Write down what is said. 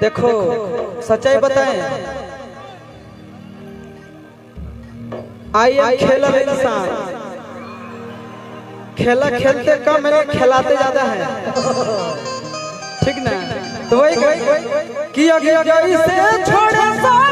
देखो सच्चाई बताएं, I am खेलल इंसान, खेला खेलते कम है, खिलाते ज्यादा है, ठीक ना? तो वही कि अगर से छोड़े।